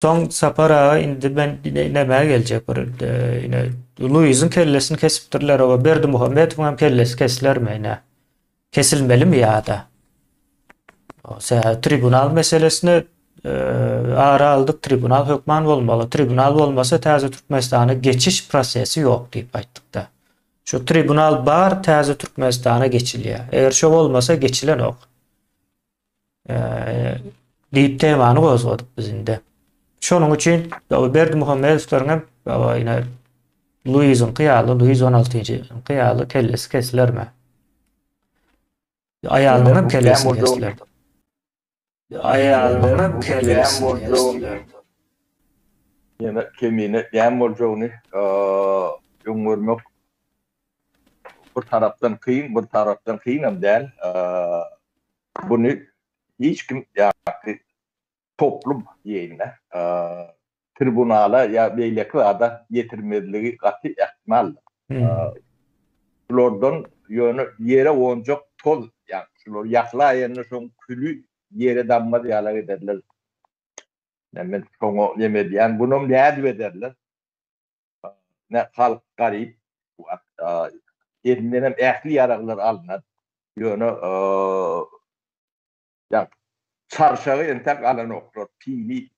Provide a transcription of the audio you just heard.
Soň Sapar aga indi men nämä geljek bir ine Luiziň kellesini kesipdirler oba Berdimuhamedowyň hem kellesi kesilermi ine? Kesilmelimi ýa-da? Tribunal meselesini ara aldyk, tribunal hökman bolmaly. Tribunal bolmasa täze Türkmenistana geçiş prosesi ýok diýip aýtdykda. Şu tribunal bar, täze Türkmenistana geçilýär. Eger şo bolmasa geçilenok. Diýip temany gozgadyk biz indi. Şonuň üçin Berdimuhamedowlaryň hem ine Luiziňki ýaly, Luiz 16-njyňky ýaly kellesi kesilermi? Aýalynyň hem kellesini kesiler. Aýalynyň hem kellesini kesiler. Ýene kemine näme boljagyny öň görmek bir tarapdan kyn, bir tarapdan kynam däl. Buny hiç kim ýa-da toplum diýeýin-dä, tribunala ýa beýleki zada ýetirmezligi gaty ähtimaldyr. Bulardan ýöne ýere gonjak toz, ýa şular ýakylaýanda şoň küli ýere dammaz ýalak ederler. Men şoňa neme edýän, bunam nädip ederler? Ne halk garyp, elindenem ähli ýaraglar alnar. Ýöne ýa çarşagy entek alanoklar, pili.